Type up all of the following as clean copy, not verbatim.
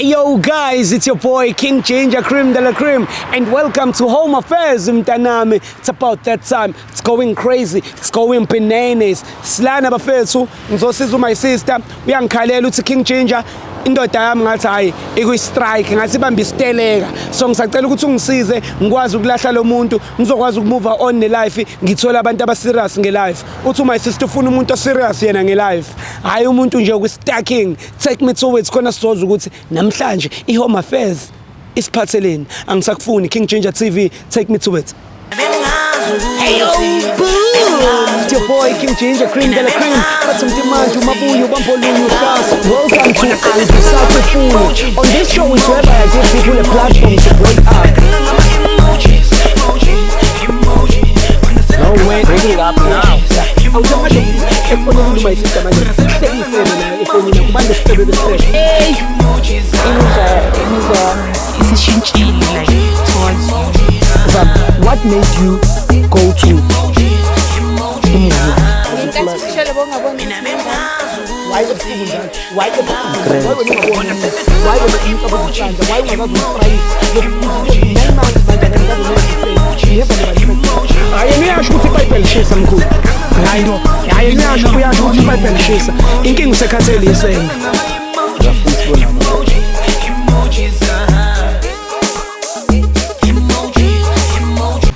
Hey yo guys, it's your boy King Ginger Cream de la Cream and welcome to Home Affairs mntanami. It's about that time. It's going crazy. It's going bananas. Silana bafethu, ngizosiza my sister. Uyangikhalela uthi King Ginger indoda yami ngathi hayi ikwi-strike ngathi ibambe isiteleka so ngisacela ukuthi ungisize ngikwazi ukulahla lo muntu ngizokwazi ukumove on ne-life ngithole abantu aba-serious nge-life uthi my sister ufuna umuntu o-serious yena nge-life hhayi umuntu nje kwi-stacking. Take me to it khona sizoza ukuthi namhlanje i-Home Affairs isiphatheleni. Angisakufuni King Ginger TV, take me to it. Hey yo, boom! It's your boy King Ginger Cream de la Cream. Bathi mntimanje umabuyo bambolunye uhlasa. Welcome to Angisakufuni. On this show is whereby I give people a platform to break up. No way, bring it up now. Awusemanje efonini my sister manje. Sekuyihlelo nayo efonini kubantu sicebe besifebe. Hey, imizwa yami isishintshile like towards you. What made you go to umuzi? Ngenkathi ushele bongaboni. Why ebusuku njalo? Why ebusuku? Why wena ungaboni? Why wena umcabango ucanza? Why ungakaze uyitrayise? 9 months manje akakaze uyenze. Hayi yena uyasho ukuthi iBhayibheli lishisa mkhulu. Hayi no. Hayi yena uyasho ukuthi iBhayibheli lishisa. Inkinga usekhathele isende. Futhi bona.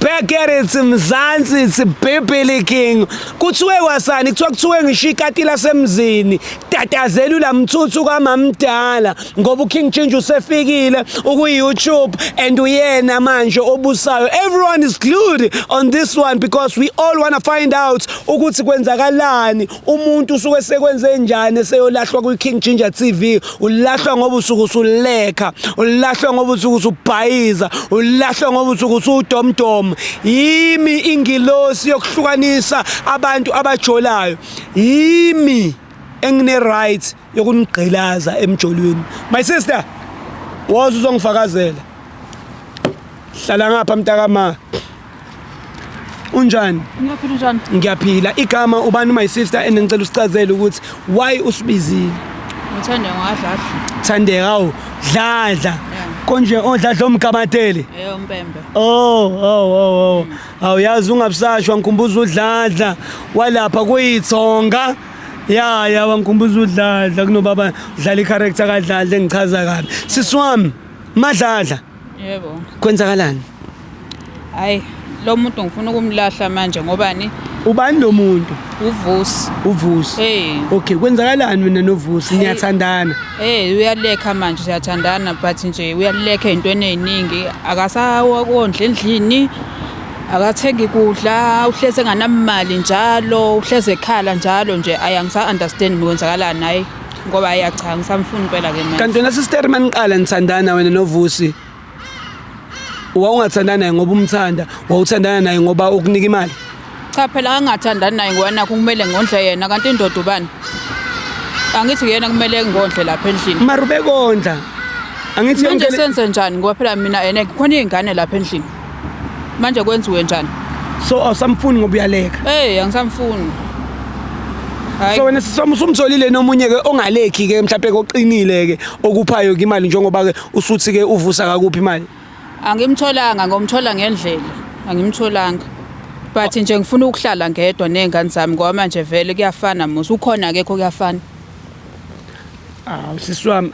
Back at it Mzansi, it's Bibili King. Kuthiwe kwasani kuthiwa ngisho ikati lasemzini. Tatazela ulamthuthu kamamdala ngoba uKing Ginger usefikile uku YouTube and uyena manje obusayo. Everyone is glued on this one because we all want to find out ukuthi kwenzakalani umuntu usuke sekwenze njani seyolahlwa kwi King Ginger TV. Ulahlwa ngoba usuke usulekha, ulahlwa ngoba usuke usubhayiza, ulahlwa ngoba usuke usudomdom. Yimi ingilosi yokuhlukanisa abantu abajolayo. Yimi engine right yokunigqilaza emjolweni. My sister, woza uzongifakazela. Hlala ngapha mntakama. Unjani? Ngiyaphila, njani? Ngiyaphila. Igama ubani my sister and ngicela usichazele ukuthi why usibizile. Ngithanda ngadladla. Thandeka awu Dladla. Konje odladla omgamatele. Eh, umpembe. Oh. Awuyazi ungabusashwa ngikhumbuza uDladla walapha kuyithonga. Ya wangikhumbuza uDladla kunobaba dlala i-character kaDladla engichaza kabi. Sisi wami, Madladla, Yebo. kwenzakalani? Hayi, lo muntu ngifuna ukumlahla manje ngobani? Ubani lo muntu? Uvusi. Uvusi. Eh. Okay, kwenzakalani wena noVusi? Niyathandana? Eh, uyalekha manje siyathandana but nje uyalekha ezintweni eziningi. Akasawondla endlini. Akathengi kudla, uhleze enganamali njalo, uhleze ekhala njalo nje. Ayi angisa understand kwenzakalani hayi ngoba ayi cha ngisamfuna impela ke manje. Kanti wena sister maniqala nithandana wena noVusi. Wawungathandana naye ngoba umthanda, wawuthandana naye ngoba ukunika imali. Cha phela angathandani naye ngoba nakho kumele ngondle yena kanti indoda ubani? Angithi yena kumele ngondle lapha endlini. Mara ubekondla. Angithi Manje yonke senze njani ngoba phela mina ene kukhona izingane lapha endlini. Manje kwenziwe njani? So awusamfuni ngoba uyaleka. Hey, angisamfuni. Hayi. So wena usumtholile nomunye ke ongalekhi ke mhlawumbe koqinile ke okuphayo ke imali njengoba ke usuthi ke uvusa kakuphi imali. Angimtholanga, ngomthola ngendlela. Angimtholanga. But nje ngifuna ukuhlala ngedwa nezingane zami ngoba manje vele kuyafana musa ukhona akekho kuyafana. Ah sisi wami.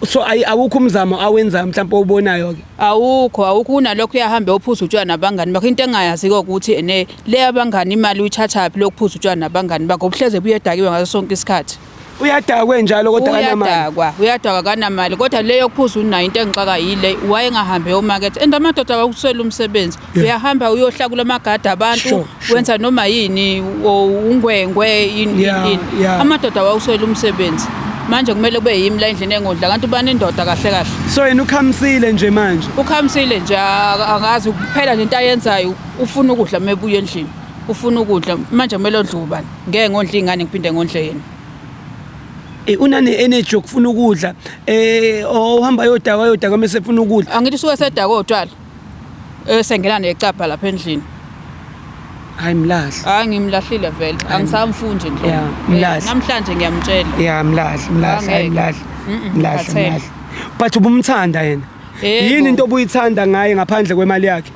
So ayi awukho umzamo awenzayo mhlawumbe owubonayo ke. Awukho kunalokho uyahamba uyophuza utshwala nabangani bakho. Into engayazi ukuthi ene le abangani imali uyithathaphi lokuphuza utshwala nabangani bakho. Uhleze buye edakiwe ngaso sonke isikhathi. Uyadakwe njalo kodwa akanamali. Uyadakwa kanamali kodwa le yokuphuza unayo. Into engixaka yile wayengahambi eyomakethe and amadoda awakuswela umsebenzi. Uyahamba uyohlakula amagadi abantu wenza noma yini ungwengwe yini yini. Amadoda awakuswela umsebenzi. Manje kumele kube yimi la endlini engondla kanti ubani indoda kahle kahle? So yena ukhamisile nje manje. Ukhamisile nje angazi kuphela nje into ayenzayo ufuna ukudla mebuya endlini. Ufuna ukudla manje kumele ondle ubani? Ngeke ngondle ingane ngiphinde ngondle yena. Unane energy yokufuna ukudla ohamba yodakwa mase efuna ukudla. Angithi usuke sedakwa utshwala. Esengena necapha lapha endlini. Hayi mlahle. Hayi ngimlahlile vele. Angisamfundi nje. Yeah, mlahle. Namhlanje ngiyamtshela. Yeah, mlahle, mlahle, hayi Angeke. mlahle. Mlahle, ngikhathele. mlahle. But ubumthanda yena? Yebo. Yini into obuyithanda ngaye ngaphandle kwemali yakhe?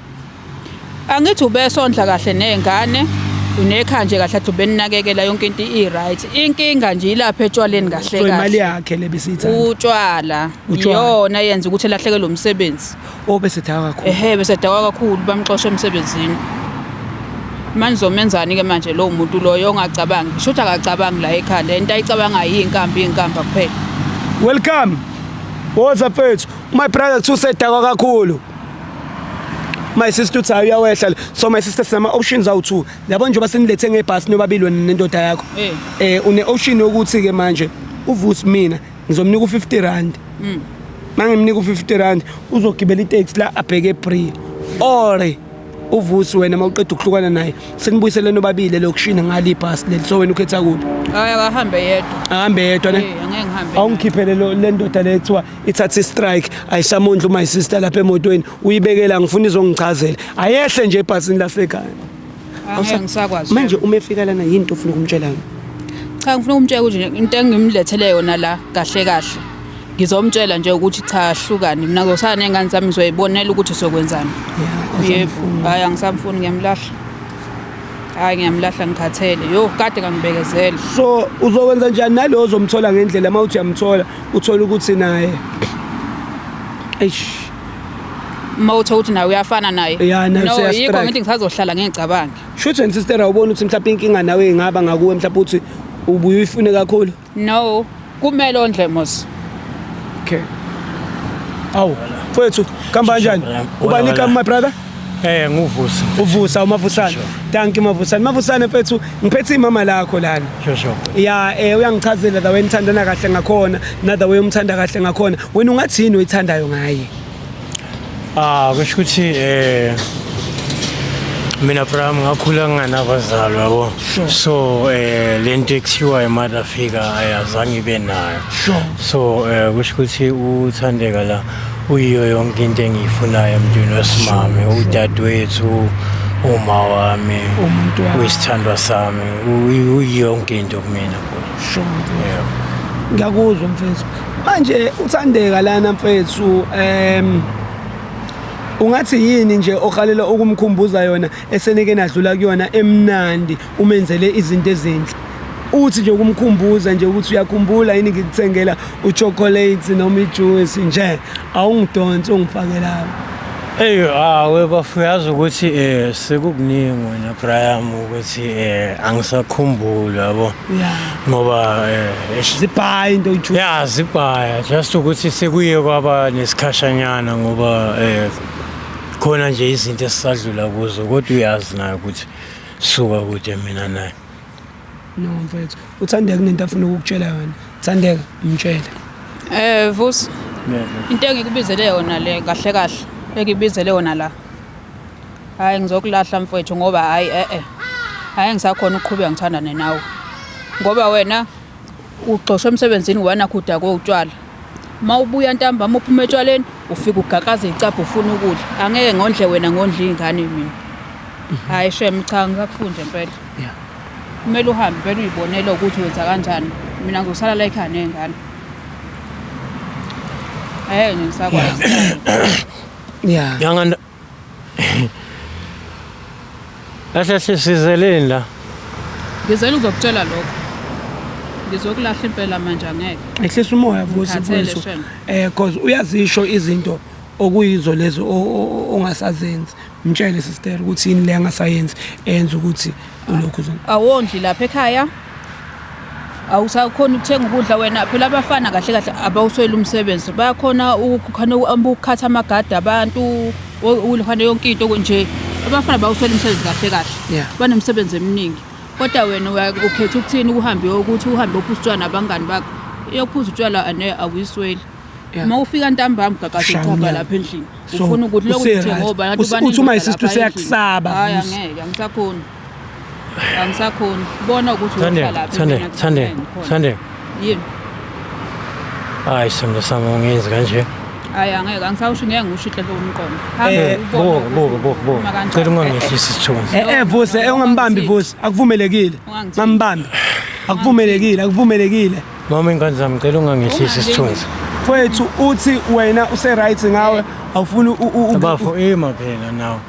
Angithi ubesondla kahle ney'ngane, unekhaya nje kahle athi ubeninakekela yonke into i-right. Inkinga nje ilapha etshwaleni kahle So imali kahle. yakhe le besiyithanda. Utshwala Utshwala. iyona yenza ukuthi elahlekelwe umsebenzi. Oh, besedaka kakhulu. Ehhe, besedakwa kakhulu, bamxosha emsebenzini. Manje uzomenzani-ke manje lowo muntu loyo ongacabangi? Shuthi akacabangi la ekhanda, into ayicabangayo iy'nkambi, iy'nkamba kuphela. Welcome. Woza mfethu. My brother kuthiwa usedakwa kakhulu. My sister uthi hayi uyawehla. So my sister sinama options awu-2. Yabo njengoba senilethe ngebhasi nobabili wena nendoda yakho. Une option yokuthi ke manje uVusi mina ngizomnika u50 rand. Mangimnika u50 rand uzogibela itaxi la abheke eBree. Or uVusi wena mawuqeda ukuhlukana naye senibuyisele nobabili elokishini ngale ibhasi leli. So wena ukhetha kuphi? Hayi, akahambe yedwa. Ahambe yedwa ne? Angeke ngihambe naye. Awungikhiphele le ndoda le kuthiwa ithatha i-strike ayisamondla my sister lapha emotweni, uyibekela ngifuna izongichazela. Ayehle nje ebhasini lasekhaya. Angeke ngisakwazi. Manje uma efika lana yini into ofuna ukumtshela yona? Cha, ngifuna ukumtshela ukuthi nje into engimlethele yona la kahle kahle. Ngizomtshela nje ukuthi cha, hlukane. Mina ngizosala ney'ngane zami, ngizoyibonela ukuthi sokwenzani. Yeah, Yebo, hayi angisamfuni, ngiyamlahla. Hayi ngiyamlahla, ngikhathele. Yo, kade ngangibekezela. So uzokwenza njani nalo ozomthola ngendlela uma uthi uyamthola uthola ukuthi naye eish Uma uthola ukuthi nawe uyafana naye. Ya, naye No, useya-strike. yikho ngithi ngisazohlala ngicabange. Shuthi wena sister awuboni ukuthi mhlawumbe inkinga nawe ingaba ngakuwe mhlawumbe uthi ubuye uyifune kakhulu? No, kumele ondle mos. Okay. Awu, mfowethu, kamba kanjani? Ubani igama my brother? NguVusi. Uvusa uMavusana. Thank you Mavusana. Mavusana mfethu, ngiphethe imama lakho lana. Sure sure. Ya, uyangichazela the way nithandana kahle ngakhona, na the way umthanda kahle ngakhona. Wena ungathini oyithandayo ngaye? Kusho ukuthi mina Bram ngakhula nginganabazali yabo. So lento ekuthiwa i-mother figure ayazange ibe nayo. So kusho ukuthi uThandeka la uyiyo yonke into engiyifunayo emntwini wesimame, udadewethu, uma wami, Umuntu wakho. uyisithandwa sami, uyiyo yonke into kumina. Sure. Ngiyakuzwa mfethu. Manje uThandeka lana mfethu, ungathi yini nje ohalela ukumkhumbuza yona esenike nadlula kuyona emnandi umenzele izinto ezinhle? Uthi nje ukumkhumbuza nje ukuthi uyakhumbula yini ngikuthengela uchocolate noma ijuice nje, awungidonsi ungifake lapho. Hey, we bafu, yazi ukuthi sekukuningi wena Brian ukuthi angisakhumbuli yabo. Ngoba Zibhaya into ijuice. Ya, zibhaya just ukuthi sekuye kwaba nesikhashanyana ngoba khona nje izinto esisadlula kuzo, kodwa uyazi naye ukuthi suka kude mina naye. No mfethu, uThandeka kunento afuna ukukutshela yona. Thandeka, mtshele. Vusi. Into engikubizele yona le kahle kahle, engibizele yona la. Hayi ngizokulahla mfethu ngoba hayi Hayi ngisakhona ukuqhubeka ngithandane nawe. Ngoba wena uxoshwe emsebenzini wena khuda kotshwala. Mawubuya ntambama uphuma etshwaleni ufika ugaqaza icapha ufuna ukudla. Angeke ngondle wena, ngondle ingane mina. Hayi shem, cha ngisakufunde impela. Kumele uhambe impela uyibonele ukuthi wenza kanjani. Mina ngizosala la ekhaya ney'ngane. Ngisakwazi. Yanganda. Kahle sizeleni la. Ngizela ukuzokutshela lokho. Ngizokulahla impela manje angeke. Ehlisa umoya Vusi Ngikhathele, mfethu. shem. Cause uyazisho izinto okuyizo lezo ongasazenzi. Mtshele sister ukuthi yini le angasayenzi enza ukuthi ulokhu uzona. Awondli lapha ekhaya. Awusakhona ukuthenga ukudla wena. Phela abafana kahle kahle abawuswele umsebenzi. Bayakhona ukukhatha amagadi abantu, ukhona yonke into nje. Abafana bawuswele umsebenzi kahle kahle. Banomsebenzi eminingi. Kodwa wena ukhetha ukuthini uhambe ukuthi uhambe uphuze utshwala nabangani bakho. Uyophuza utshwala ane awuyisweli. Uma ufika ntambama ugaqaza Shaya uchopha umnyango. lapha endlini. So, Ufuna ukuthi lokhu use uthe right. ngoba abantu baningi Uthi uma lapha isister endlini. useyakusaba, Hayi, Vusi. angeke, angisakhoni. Angisakhoni. Bona ukuthi Thande, uhlala lapha Thande, endlini, Thande, akusikhona. Thande. Yini? Hayi, sithando sami ungenzi kanje. Hayi, angeke, angisawusho, ngeke ngiwusho inhlobo yomqondo. Hambe ubone Buka, ukuthi buka, buka, buka. ukhuluma kanjani. Cela ungangehlisi isithunzi. Vusi, ungambambi Vusi, akuvumelekile. Ungangithinti. Ngambambi. Akuvumelekile, akuvumelekile. Mama ingane zami ngicela ungangehlisi isithunzi. Mfowethu uthi wena use right ngawe awufuni Abafo ima phela nawe.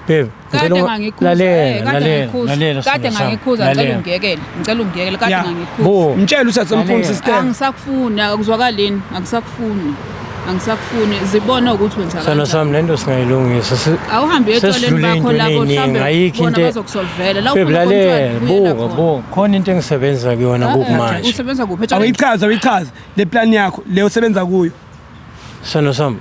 Babe, Kade ngicela ngangikhuza, lalela, kade lalela, ngangikhuza. lalela. Kade sithando sami, ngangikhuza, ngicela lalela. ungiyekele. Ngicela ungiyekele, kade Yeah. ngangikhuza. Bo, Mtshela uthi asamfuni Lalela. sister. Angisakufuni, akuzwakalini, angisakufuni. Angisakufuni. Zibona ukuthi wenza sithando sami lento singayilungisa. Awuhambe etshwaleni Sesidlule bakho ey'ntweni labo ey'ningi, mhlambe ayikho bona into- bazokusolvela. La Babe ufuna khona utshwala, lalela, buyela buka, khona. buka. Khona into engisebenza kuyona Ah, kukumanje. Usebenza kuphi etshwaleni? Awuyichaze, awuyichaze le plan yakho le usebenza kuyo. Sithando sami,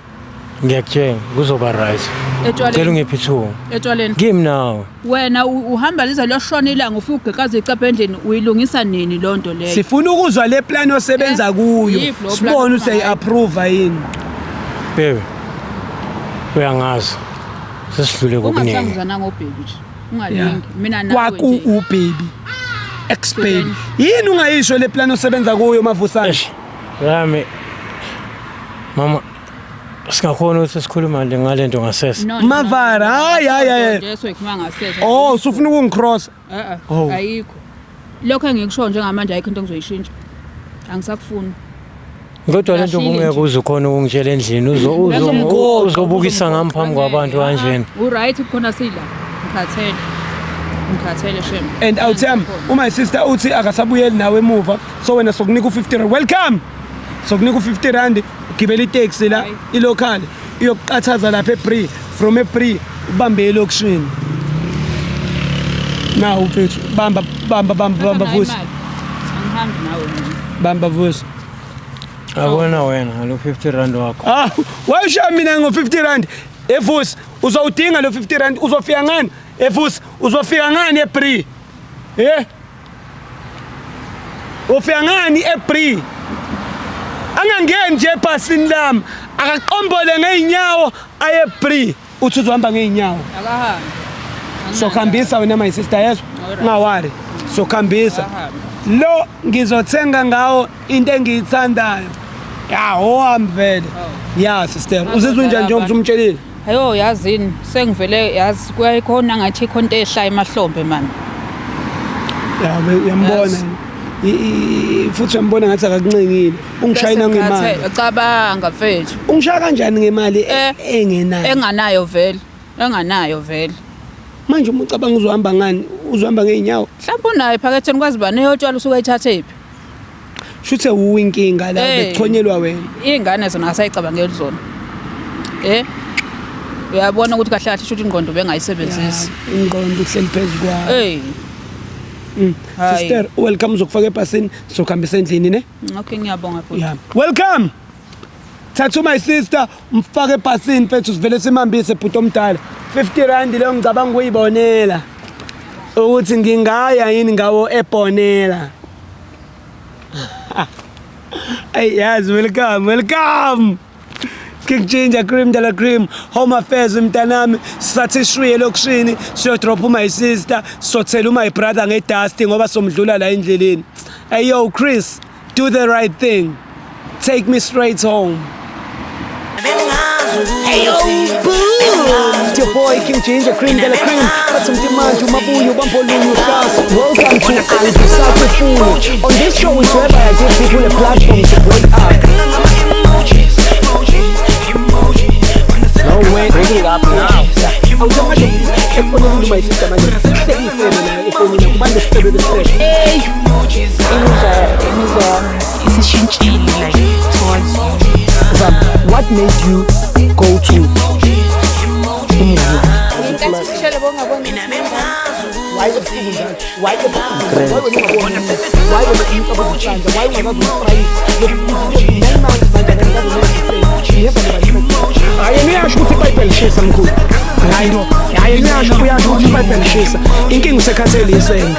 ngiyakutshela kuzoba right. Ngicela Etshwaleni. ungiphe ithuba. Etshwaleni. Kimi nawe. Wena uhamba lize liyoshona ilanga ufike ugeqaza icapha endlini uyilungisa nini loo nto leyo? Sifuna ukuzwa le plan osebenza kuyo. Yiphi lo plan Sibone okhuluma ukuthi ngayo? ayi-approve yini. Babe. Uyangazi. Sesidlule kokuningi. Ungahlanguzana ngobhebi nje. Ungalingi. Mina nawe Kwaku nje. ubaby. Ex baby. Yini ungayisho le plan osebenza kuyo Mavusana? Eish. Rami. Mama singakhona ukuthi sikhulume nje ngale nto ngasese. No, no, no, Mavara, no, no. hayi, hayi, hayi. Nje soyikhuluma ngasese. Oh, usufuna ukungicross. Eh, Oh. ayikho. Lokho engikusho njengamanje ayikho into engizoyishintsha. Angisakufuni. Kodwa lento Ngashile kungeke nje. uze ukhona ukungitshela endlini uzo uzo Uzomgoqa, uzobukisa ngami phambi kwabantu kanjena. U-right khona sila. Ngikhathele. Ngikhathele shem. And awuthemba uma sister uthi akasabuyeli nawe emuva so wena sokunika u50 rand. Welcome. Sokunika u50 rand ugibela itaxi la Hayi. ilocal iyokuqathaza lapha eBree from eBree ubambe elokishini. Nawu mfethu bamba bamba bamba bamba vusi Angihambi nawe mina. bamba vusi. Akona wena lo 50 rand wakho. Ah, wayisha mina ngo50 rand. Evusi uzowudinga lo 50 rand uzofika ngani? Evusi uzofika ngani eBree? Eh? Ufika ngani eBree? Angangeni nje ebhasini lami, akaqombole ngeenyawo aye eBree. Uthi uzohamba ngeenyawo. Akahambi. Sokhambisa wena my sister yezwa. Alright. Ungawari. Sokhambisa. Akahambi. Lo ngizothenga ngawo into engiyithandayo. Ya, owami vele. Ya sister, uzizwa unjani njengoba usumtshelile? Hayo yazini sengivele yazi kuyayikhona ngathi ikhona into ehlaya emahlombe mani. Ya uyambona. Yes. Futhi uyambona ngathi akakuncengile. Ungishayina ngemali. Cabanga mfethu. Ungishaya kanjani ngemali Eh, engenayo? Enganayo vele. Enganayo vele. Manje uma ucabanga uzohamba ngani? Uzohamba ngeenyawo? Mhlawumbe unayo ephaketheni kwazi bani eyotshwala usuke ayithathe phi? Shuthe uwinkinga la Eh. bekuchonyelwa wena. Iy'ngane zona akasayicabangeli zona. Eh? Uyabona ukuthi kahle kahle shuthi ingqondo bengayisebenzisi. Ingqondo ihleli phezu kwayo. Hey. Hayi. Sister, welcome uzokufaka ebhasini, sokuhambisa endlini ne? Okay ngiyabonga bhuti. Yeah. Welcome. Thatha my sister umfake ebhasini mfethu sivele simhambise bhuti omdala. 50 rand leyo ngicabanga ukuyibonela. Ukuthi ngingaya yini ngawo ebonela. Hey yes, welcome, welcome. King Ginger Cream de la Cream, Home Affairs mntanami, sathi shriye elokishini, siyodrop my sister, sothela my brother ngedust ngoba somdlula la endleleni. Hey yo Chris, do the right thing. Take me straight home. Hey yo, boom! It's your boy King Ginger Cream de la Cream. Bathi mntimanje umabuyo bambolunye uhlasa. Welcome to Angisakufuni. On this show is whereby I give people a platform to break up. No way. Bring it up now. Awusemanje efonini my sister manje. Hlekisele naye efonini kubantu sicebe besicebe. Imizwa yami isishintshile like towards you. What made you go to Why ebusuku njalo? Why ebusuku? Why wena ungaboni? Why wena umcabango usandla? Why ungakaze ustrike? 9 months manje akakaze uyenze. Hayi niyasho ukuthi iBhayibheli lishisa mkhulu. Hayi no. Hayi niyasho uyasho ukuthi iBhayibheli lishisa. Inkinga usekhathele isende.